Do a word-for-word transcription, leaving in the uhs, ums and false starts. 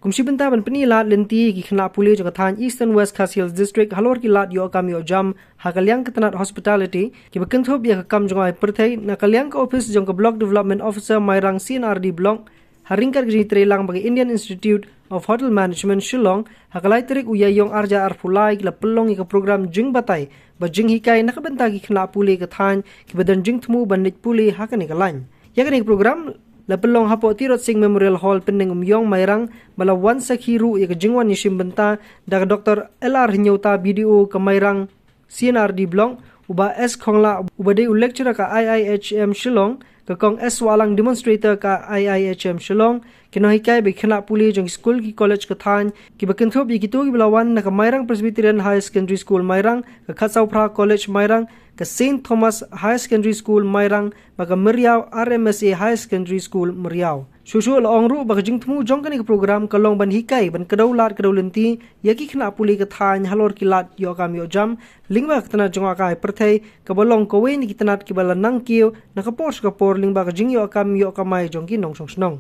Kum shi bynta ban pyni lad lynti ki khynnah pule jong ka thaiñ Eastern West Khasi Hills District halor ki lad ïoh kam ïoh jam ha ka liang ka tnat hospitality, kiba kynthup ïa ka kam jngoh ai pyrthei, na ka liang ka ophis jong ka Block Development Officer Mairang C and R D Block, ha ryngkat ka jingtreilang bad ka Indian Institute of Hotel Management Shillong, ha ka lai tarik u Ïaïong arhajar arphew lai, ki la pynlong ïa ka program jingbatai bad jinghikai na ka bynta ki khynnah pule ka thaiñ, kiba don jingthmu ban leit pule ha kane ka lain. Ïa kane ka program la pynlong hapoh Tirot Sing Memorial Hall, Pyndengumiong, Mairang, bad la wan sakhi ruh ïa ka jingwan ïashim bynta da ka Doctor L R Hynñiewta, B D O ka Mairang C and R D Block, u Bah S Khonglah, uba dei u lecturer ka I I H M Shillong, ka Kong S Wahlang, demonstrator ka I I H M Shillong, ki nonghikai bad ki khynnah pule jong ki skul ki college ka thaiñ, kiba kynthup ïa kito kiba la wan na ka Mairang Presbyterian Higher Secondary School Mairang, ka Khatsawphra College Mairang, ka Saint Thomas Higher Secondary School Mairang, bad ka Meriaw R M S A Higher Secondary School Meriaw. Shuh shuh la ong ruh ba ka jingthmu jong kane ka program ka long ban hikai, ban kdew lad kdew lynti ïa ki khynnah pule ka thaiñ halor ki lad ïoh kam ïoh jam lyngba ka tnat jngoh kam ai pyrthei, kaba long kawei na ki tnat kiba la nang kiew na ka por sha ka por lyngba ka jingïoh kam ïoh kamai jong ki nongshong shnong.